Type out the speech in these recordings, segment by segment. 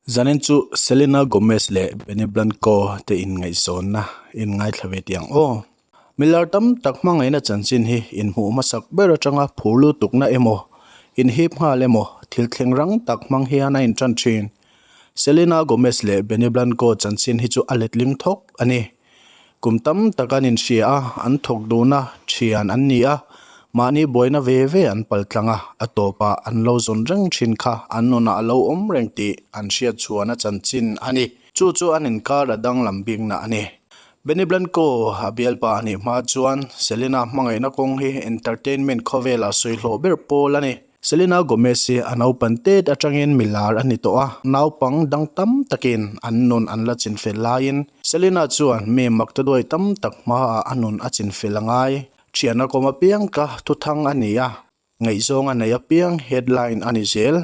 Zanin chu Selena Gomez leh Benny Blanco te inngaihzawnna in ngaithla ve tih ang aw. Milar tam tak hmangaihna chanchin hi inhmuh hmasak ber atanga phur lutukna emaw, inhip nghal emaw thil thleng rang tak hmang hian a intan thin. Selena Gomez leh Benny Blanco chanchin hi chu a letling thawk a ni. Kum tam tak an inhria a, an thawk dun a, thian an ni a, mahni buaina ve ve an pal tlang a, a tawpah an lo zawn reng thin kha an nunah a lo awm reng tih an hriat chhuan a chanchin a ni. Chu chu an inkar a danglam bikna a ni. Benny Blanco a bialpa a nih hma chuan Selena hmangaihna kawng hi entertainment khawvelah sawi hlawh ber pawl a ni. Selena Gomez hi a naupan tet atangin milar a ni tawh a, naupang dang tam takin an nun an la chinfel laiin Selena chuan mi makta duai tam tak hmaah a nun a chinfel a ngai. Thian a kawm apiang ka thuthang a ni a, ngaihzawng a nei apiang headline a ni zel.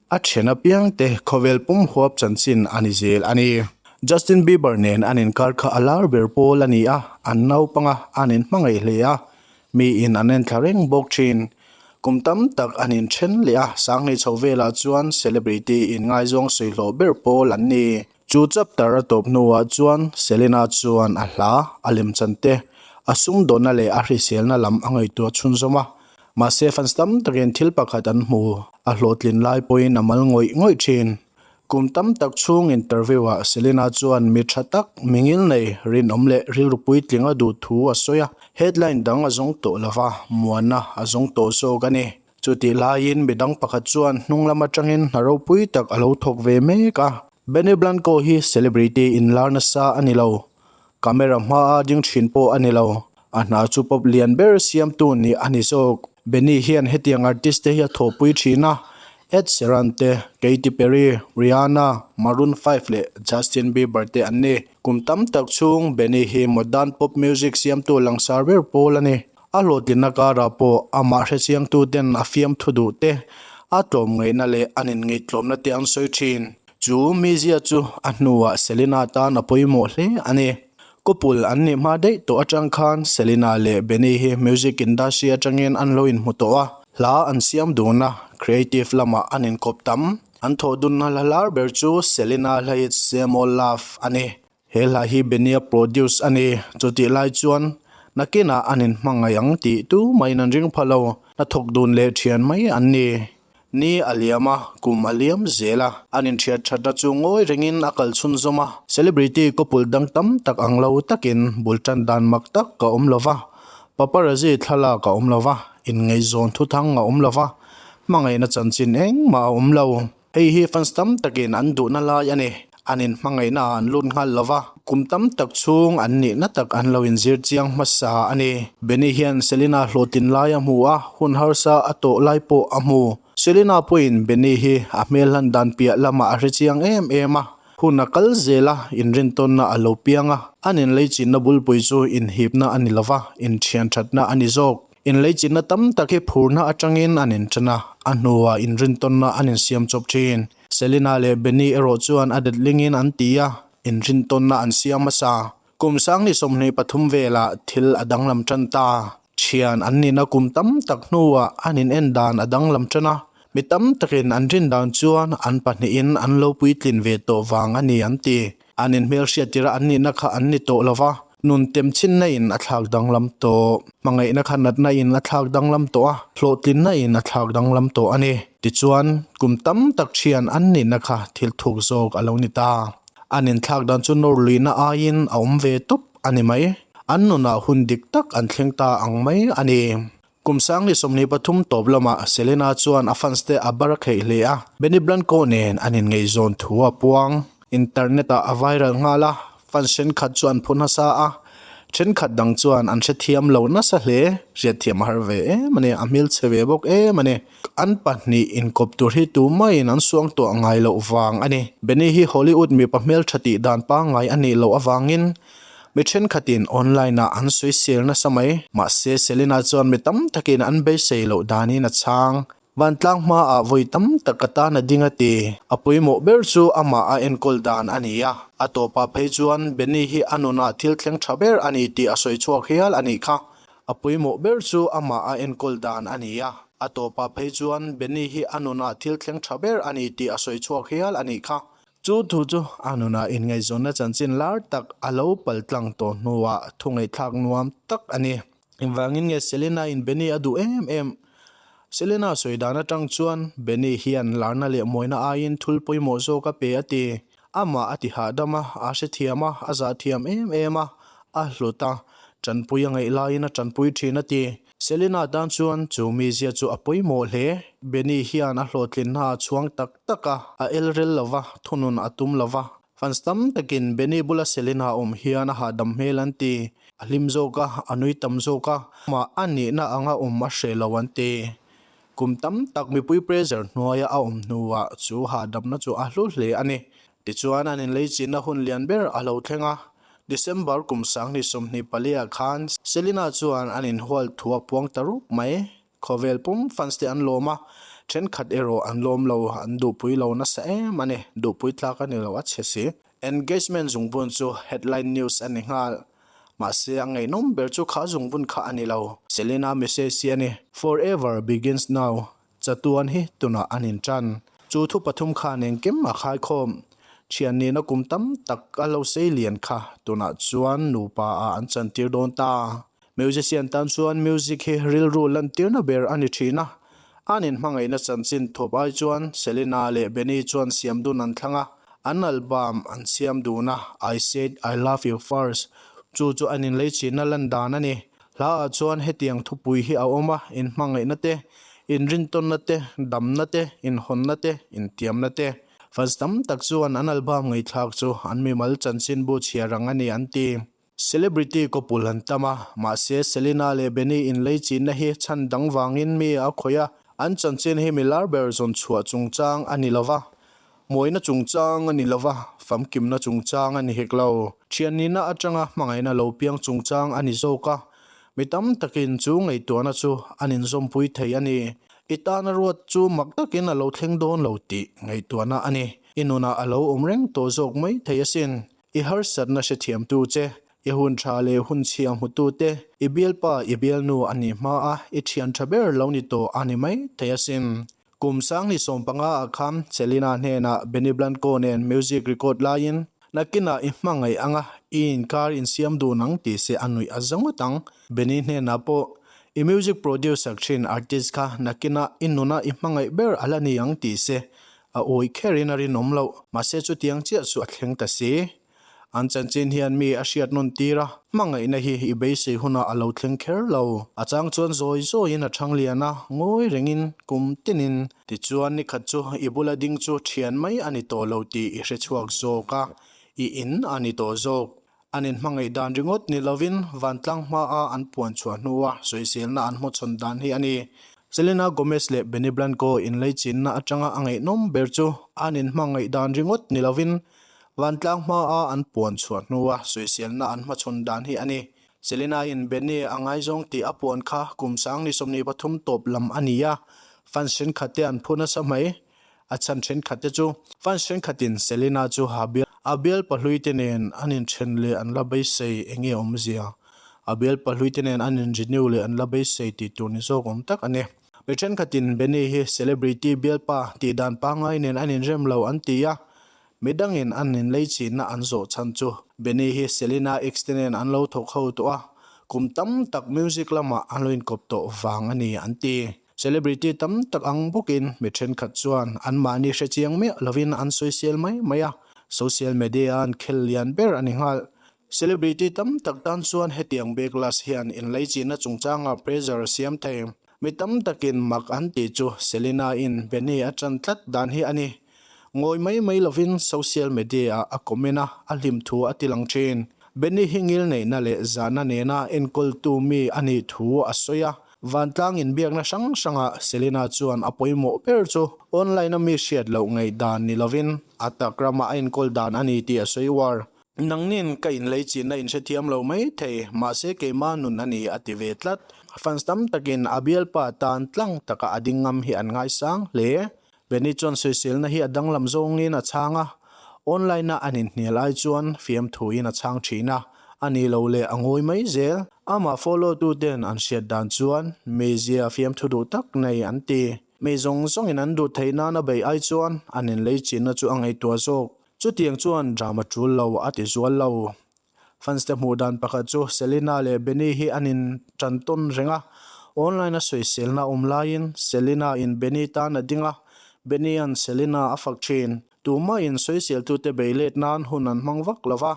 A thian apiang te khawvel pum huap chanchin a ni zel a ni. Justin Bieber nen an inkar kha a lar ber pawl a ni a, an naupanga an inhmangaih hle a, Miin an enthla reng bawk thin. Kum tam tak an inthen leh a, Sanghni chho velah chuan celebrity in ngaizawng sawi hlawh ber pawl an ni. Chu chapter a tawp hnuah chuan Selena chuan a hla, a lemchan te, a sumdawnna leh a hriselna lam a ngaihtuah chhunzawm a. Mahse fans tam takin thil pakhat an hmu, a hlawhtlin lai pawhin a mal ngawih ngawih thin. Kum tam tak chhung interview-ah Selena chuan mi tha tak, mi ngilnei, rinawm leh rilru puitling a duh thu a sawi a, headline dang a zawng tawh lo va, muanna a zawng tawh zawk a ni. Chutih laiin mi dang pakhat chuan hnung lam atangin hna ropui tak a lo thawk ve mek a. Benny Blanco hi celebrity inlar nasa a ni lo. Camera hmaa ding thin pawh a ni lo. A hna chu pop lian ber siamtu nih a ni zawk. Benny hian hetiang artist te hi a thawhpui thin a, Ed Sheeran te, Katy Perry, Rihanna, Maroon 5 leh Justin Bieber te an ni. Kum tam tak chhung Benny hi modern pop music siamtu langsar ber pawl a ni. A hlawhtlinna karah pawh amah hrechiangtu ten a fiamthu duh te, a tlawmngaihna leh an inngaihtlawmna te an sawi thin. Chu mizia chu a hnuah Selena tan a pawimawh hle a ni. Couple an nih hma daih tawh atang khan Selena leh Benny hi music industry atangin an lo inhmu tawh a, hla an siam dun a, creative lamah an inkawp tam. An thawh dunna hla lar ber chu Selena hla hit Same Old Love a ni. He hla hi Benny-a produce a ni. Chutih lai chuan nakinah an inhmangaih ang tih tu maiin an ring pha lo. Hnathawk dun leh thian mai an ni. Ni a liam a, kum a liam zel a. An inthiat thatna chu ngawi rengin a kal chhunzawm a. Celebrity couple dang tam tak ang lo takin bul tan dan mak tak a awm lo va. Paparazzi thlalak a awm lo va, inngaihzawn thuthang a awm lo va, hmangaihna chanchin engmah a awm lo. Hei hi fans tam takin an duhna lai a ni. An inhmangaihna ah an lut nghal lo va, kum tam tak chhung an nihna tak an lo inzir chiang hmasa a ni. Benny hian Selena hlawhtlin lai a hmu a, hun harsa a tawh lai pawh a hmu. Selena pawhin Benny hi a hmel hlan dan piah lamah a hre chiang em em a, hun a kal zel a, inrintawnna a lo piang a, an inleichinna bulpui chu inhipna a ni lo va, inthianthatna a ni zawk. Inleichinna tam tak hi phurna atangin an inṭan a, a hnuah inrintawnna an insiam chawp ṭhin. Selena leh Benny erawh chuan a detlingin an ti a, inrintawnna an siam hmasa. Kum sangni 23 velah thil a danglam ṭan ta. Ṭhian an nihna kum tam tak hnuah an inen dan a danglam ṭan a, mi tam takin an rin dan chuan an pahnihin an lo puitlin ve tawh vang a ni an ti. An inhmelhriat tirh a an nihna kha an ni tawh lo va, nun temchhinna in a thlak danglam tawh. Hmangaihna kha natna in a thlak danglam tawh a, hlawhtlinna in a thlak danglam tawh a ni. Tichuan, kum tam tak thian an nihna kha thil thuk zawk a lo ni ta. An inthlak dan chu nawr luihna aiin a awm ve tawp a ni mai. An nunah hun dik tak an thleng ta ang mai a ni. Kum 2023 tawp lamah Selena chuan a fans te a bar kheih hle a, Benny Blanco nen an inngaihzawn thu a puang. Internet ah a viral nghal a, fans thenkhat chu an phu nasa a, thenkhat dang chuan an hrethiam lo nasa hle. Hriatthiam a har ve em a ni, a hmelchhe ve bawk em a ni. An pahnih inkawp tur hi tumahin an suang tuah ngai loh vang a ni. Benny hi Hollywood mipa hmeltha tih dan pangngai a nih loh avangin Mi thenkhatin online ah an sawisel nasa mai. Mahse, Selena chuan mi tam takin an beisei loh danin a chhang. Vantlang hmaah vawi tam tak ka tan a ding a ti. A pawimawh ber chu amah a enkawl dan a ni a. A tawpah phei chuan Benny hi a nunah thil thleng tha ber a ni tih a sawi chhuak hial a nih kha. A pawimawh ber chu amah a enkawl dan a ni a. A tawpah phei chuan Benny hi a nunah thil thleng tha ber a ni tih a sawi chhuak hial a nih kha. Chu thu chu a nunah inngaihzawnna chanchin lar tak a lo paltlang tawh hnuah thu ngaihthlak nuam tak a ni. Engvangin nge Selena in Benny a duh em em? Selena sawi dan atang chuan Benny hian larna leh mawina aiin thul pawimawh zawk a pe a ti. Amah a ti hahdam a, a hrethiam a, a zahthiam em em a, a hlut a, tanpui a ngaih laiin a tanpui thin a ti. Selena tan chuan chu mizia chu a pawimawh hle. Benny hian a hlawhtlinna a chhuang tak tak a, a elrel lo va, thunun a tum lo va. Fans tam takin Benny bula Selena awm hian a hahdam hmel an ti. A hlim zawk a, a nui tam zawk a, amah a nihna anga awm a hreh lo an ti. Kum tam tak mipui pressure hnuaia a awm hnuah chu hahdamna chu a hlu hle a ni. Tichuan an inleichinna hun lian ber a lo thleng a, December kum 2024 ah khan Selena chuan an inhual thu a puang ta rup mai. Khawvel pum fans te an lawm a, thenkhat erawh an lawm lo, an duhpui lo nasa em a ni, duhpui tlak a ni lo a chhe si. Engagement zungbun chu headline news a ni nghal. Mahse a ngaihnawm ber chu kha zungbun kha a ni lo. Selena message hi a ni. Forever begins now, chatuan hi tunah an intan. Chu thu pathum khan engkim a khaikhawm. Thian nihna kum tam tak a lo sei lian kha tunah chuan nupa ah an chantir dawn ta. Musician tan chuan music hi rilru lantirna ber a ni thin a, an inhmangaihna chanchin thawp ai chuan Selena leh Benny chuan siam dun an thlang a, an album an siam dun a, I Said I Love You First chu chu an inleichhinna lan dan a ni. Hla ah chuan hetiang thupui hi a awm a, inhmangaihna te, inrintawnna te, damna te, inhawnna te, intiamna te. Fans tam tak chuan an album ngaihthlak chu an mimal chanchinbu chhiar ang a ni an ti. Celebrity couple an tam a, mahse Selena leh Benny inlei chinna hi chhan dang vangin mi a khawih a, an chanchin hi mi lar ber zawn chhuah chungchang a ni lova, mawina chungchang a ni lova, famkimna chungchang a ni hek lo. Thiannihna atanga hmangaihna lo piang chungchang a ni zawk a, mi tam takin chu ngaihtuahna chu an inzawmpui thei a ni. I tana ruat chu mak takin a lo thleng dawn lo tih ngaihtuahna a ni. I nunah a lo awm reng tawh zawk mai thei asin. I harsatna hrethiamtu che, i hun tha leh hun chhia hmutu te, i bialpa, i bialnu a nih hma a, i thian tha ber lo ni tawh a ni mai thei asin. Kum sangni 15 ah khan Selena hnenah Benny Blanco nen music record laiin, Nakinah i hmangaih anga i inkar insiam dun ang tih se a nuih a za ngawt ang. Benny hnenah pawh, I music producer thin artist kha nakinah i nuna i hmangaih ber a la ni ang tih se A awi kherin a rinawm loh, mahse chutiang chiah chu a thleng ta si. An chanchin hian mi a hriat nawn tir a, hmangaihna hi i beisei hunah a lo thleng kher lo. A chang chuan zawi zawiin a thang lian a, ngawi rengin, kum tinin. Tichuan nikhat chu i bula ding chu thian mai a ni tawh lo tih i hre chhuak zawk a, i in a ni tawh zawk. An inhmangaih dan ringawt ni lovin vantlang hmaa an puan chhuah hnua sawiselna an hmawchhawn dan hi a ni. Selena Gomez leh Benny Blanco inleichinna atanga a ngaihnawm ber chu an inhmangaih dan ringawt ni lovin vantlang hmaa an puan chhuah hnua sawiselna an hmachhawn dan hi a ni. Selena-in Benny a ngaizawng tih a puan kha kum 2023 tawp lam a ni a, fans thenkhat te an phu nasa mai. A chhan thenkhat te chu fans thenkhatin Selena chu a bial a bial pahlui te nen an inthen leh an la beisei eng nge awmzia? A bial pahlui te nen an in renew leh an la beisei tih tur ni zawk awm tak a ni. Mi thenkhatin Benny hi celebrity bialpa tih dan pangngai nen an inrem lo an ti a, midangin an inleichhinna an zawh chhan chu Benny hi Selena ex te nen an lo thawk ho tawh a, kum tam tak music lamah an lo inkawp tawh vang a ni an ti. Celebrity tam tak ang bawkin mi thenkhat chuan anmahni hre chiang miah lovin an sawisel mai mai a, social media an khel lian ber a ni nghal. Celebrity tam tak tan chuan hetiang backlash hian inleichihna chungchanga pressure a siam thei. Mi tam takin mak an tih chu Selena-in Benny a tan tlat dan hi a ni. Ngawi mai mai lovin social media-ah a comment a, a hlim thu a ti lang thin. Benny hi ngil neihna leh zahna nena enkawltu mi a nih thu a sawi a. Vantlang inbiakna hrang hrangah Selena chuan a pawimawh ber chu online-a mi hriat loh ngaihdan ni lovin a tak ramah a enkawl dan a ni tih a sawi uar. Nangnin ka inleichinna inhrethiam lo mai thei, mahse keimah nun a ni a ti ve tlat. Fans tam takin a bialpa tan tlang taka a ding ngam hi an ngaisang hle. Benny chuan sawiselna hi a danglam zawngin a chhang a, online-a an inhnial ai chuan fiamthuin a chhang thin a, a ni lo leh a ngawi mai zel. Amah follow tu ten an hriat dan chuan mizia fiamthu duh tak nei an ti. Mi zawng zawngin an duh theih nan a beih ai chuan an inleichinna chu a ngaihtuah zawk. Chutiang chuan drama tul lo a ti zual lo. Fans te hmuh dan pakhat chu Selena leh Benny hi an in tan tawn reng a, online a sawiselna awm laiin Selena in Benny tan a ding a, Benny an Selena a fak thin. Tumah in sawiseltute bei let nan hun an hmang vak lo va,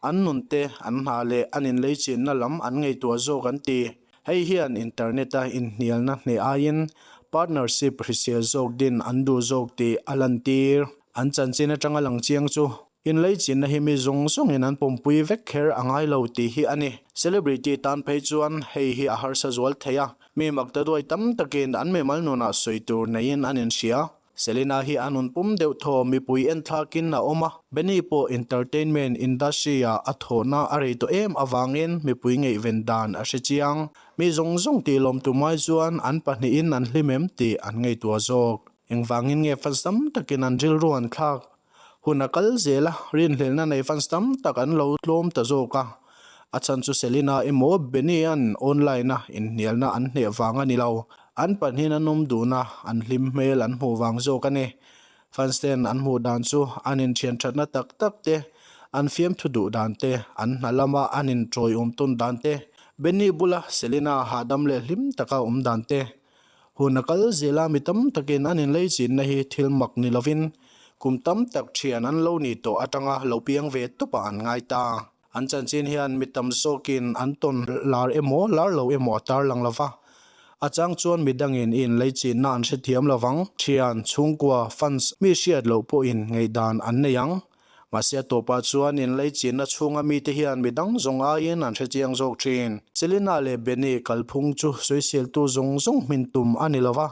an nun te, an hna leh an inleichinna lam an ngaihtuah zawk an ti. Hei hian internet a inhnialna hneh aiin partnership hrisel zawk din an duh zawk tih a lantir. An chanchin atanga lang chiang chu inleichinna hi mi zawng zawngin an pawmpui vek kher a ngai lo tih hi a ni. Celebrity tan phei chuan hei hi a harsa zual thei a, mi makta duai tam takin an mimal nunah sawi tur neiin an inhria. Selena hi a nun pum deuh thaw mipui enthlakin a awm a, Benny pawh entertainment industry-ah a thawhna a rei tawh em avangin mipui ngaihven dan a hre chiang. Mi zawng zawng tih lawm tum ai chuan an pahnihin an hlim em tih an ngaihtuah zawk. Engvangin nge fans tam takin an rilru an thlak? Hun a kal zel a, rinhlelhna nei fans tam tak an lo tlawm ta zawk a. A chhan chu Selena emaw Benny-a'n online-a inhnialna an hneh vang a ni lo. An pahnihin an awm dun a, an hlim hmel an hmuh vang zawk a ni. Fans ten an hmuh dan chu an inthian thatna tak tak te, an fiamthu duh dan te, an hna lama an intawiawm tawn dan te, Benny bula Selena hahdam leh hlim taka awm dan te, Hun a kal zel a, mi tam takin an inleichinna hi thil mak ni lovin kum tam tak thian an lo ni tawh atanga lo piang ve tawpah an ngai ta. An chanchin hian mi tam zawkin an tawn lar emaw lar lo emaw a tarlang lo va, a chang chuan mi dangin i inleichinna an hrethiam lo vang. Thian, chhungkua, fans, mi hriat loh pawhin ngaihdan an nei ang. Mahse a tawpah chuan inleichinna chhunga mite hian mi dang zawng aiin an hrechiang zawk thin. Selena leh Benny kalphung chu sawiseltu zawng zawng hmin tum a ni lo va,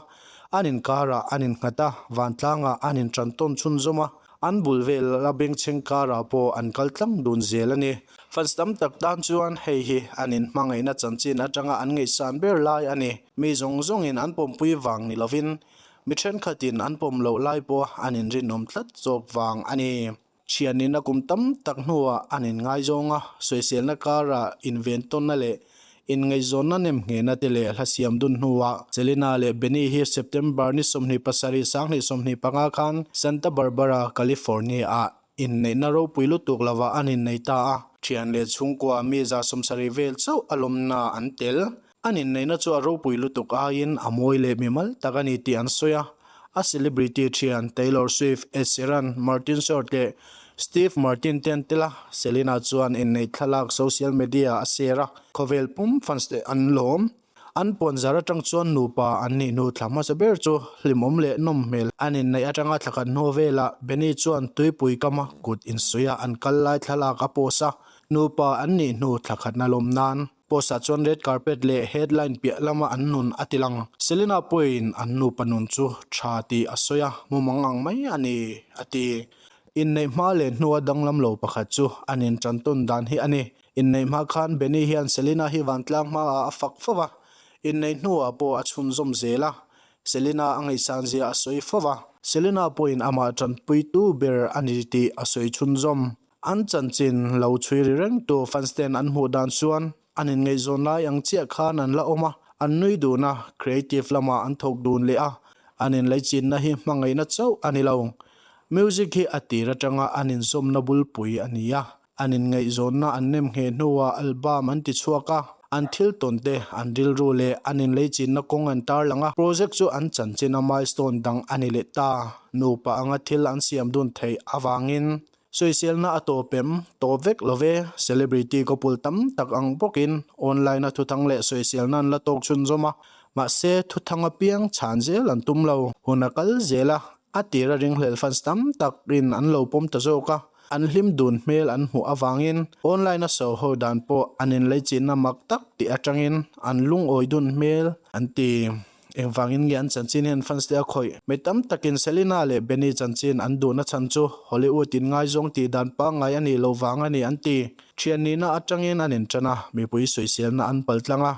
an inkarah an innghat a, vantlangah an intan tawn chhunzawm a, an bul vel a bengchheng karah pawh an kal tlang dun zel a ni. Fans tam tak tan chuan hei hi an inhmangaihna chanchin atanga an ngaihsan ber lai a ni. Mi zawng zawngin an pawmpui vang ni lovin Mi thenkhatin an pawm loh lai pawh an inrinawm tlat zawk vang a ni. Thianin a kum tam tak hnuah an inngaizawng a, sawiselna karah inventawnna leh inngaihzawnna nemnghehna te leh hla siam dun hnuah Selena leh Benny hi September ni 27 2025 khan Santa Barbara, California-ah inneihna ropui lutuk lovah an innei ta a. Thian leh chhungkua mi 70 vel chauh a lawmna an tel. An inneihna chu a ropui lutuk aiin a mawi leh mimal tak a ni tih an sawi a, a celebrity thian Taylor Swift, Ed Sheeran, Martin Short leh Steve Martin te an tel a, Selena chuan inneih thlalak social media a share a, khawvel pum fans te an lawm. An puanzar atang chuan nupa an nih hnu thla hmasa ber chu hlimawm leh nawm hmel an inneih atanga thla khat hnu velah Benny chuan tuipui kama kut insuiha an kal lai thlalak a post a, nupa an nih hnu thla khatna lawm nan. Post ah chuan red carpet leh headline piah lama an nun a ti lang. Selena pawhin an nupa nun chu tha tih a sawi a, mumang ang mai a ni, a ti. Inneih hma leh hnua danglam lo pakhat chu an intan tawn dan hi a ni. Inneih hma khan Benny hian Selena hi vantlang hmaah a fak fo va, inneih hnuah pawh a chhunzawm zel a, Selena a ngaihsan zia a sawi fo va. Selena pawhin amah tanpuitu ber a ni tih a sawi chhunzawm. An chanchin lo chhui ri reng tu fans ten an hmuh dan chuan an inngaihzawn lai ang chiah khan an la awm a, an nui dun a, creative lamah an thawk dun leh a, an inleichinna hi hmangaihna chauh a ni lo. Music hi a tir atanga an inzawmna bulpui a ni a, an inngaihzawnna an nem ngheh hnuah album an ti chhuak a, an thil tawn te, an rilru leh an inleichinna kawng an tarlang a, project chu an chanchina milestone dang a ni leh ta. Nupa anga thil an siam dun theih avangin Sawiselna a tawp em? Tawp vek lo ve. Celebrity couple tam tak ang bawkin online-a thuthang leh sawiselna an la tawk chhunzawm a, mahse thuthang apiang chhan zel an tum lo. Hun a kal zel a, a tira ringhlel fans tam takin an lo pawm ta zawk a, an hlim dun hmel an hmuh avangin online-a soho dan pawh an inleichinna mak tak tih atangin an lungawi dun hmel an ti. Engvangin nge an chanchin hian fans te a khawih? Mi tam takin Selena leh Benny chanchin an duhna chhan chu Hollywood in ngaizawng tih dan pangngai a nih loh vang a ni an ti. Thian nihna atangin an intan a, mipui sawiselna an paltlang a,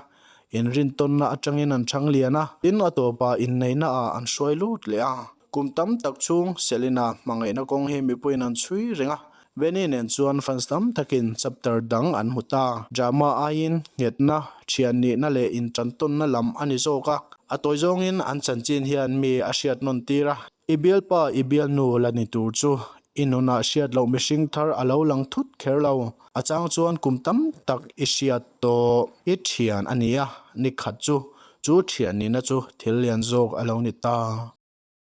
inrintawnna atangin an chhang lian a, tin a tawpah inneihna ah an hruai lut leh a. Kum tam tak chhung Selena hmangaihna kawng hi mipuiin an chhui reng a, Benny nen chuan fans tam takin chapter dang an hmu ta. Drama aiin nghetna, thian nihna leh intantawnna lam a ni zawk a. A tawi zawngin an chanchin hian mi a hriat nawn tir a. I bialpa i bialnu la ni tur chu. I nunah hriat loh mihring thar a lo lang thut kher lo. A chang chuan kum tam tak i hriat tawh i thian a ni a, ni khat chu chu thian nihna chu thil lian zawk a lo ni ta.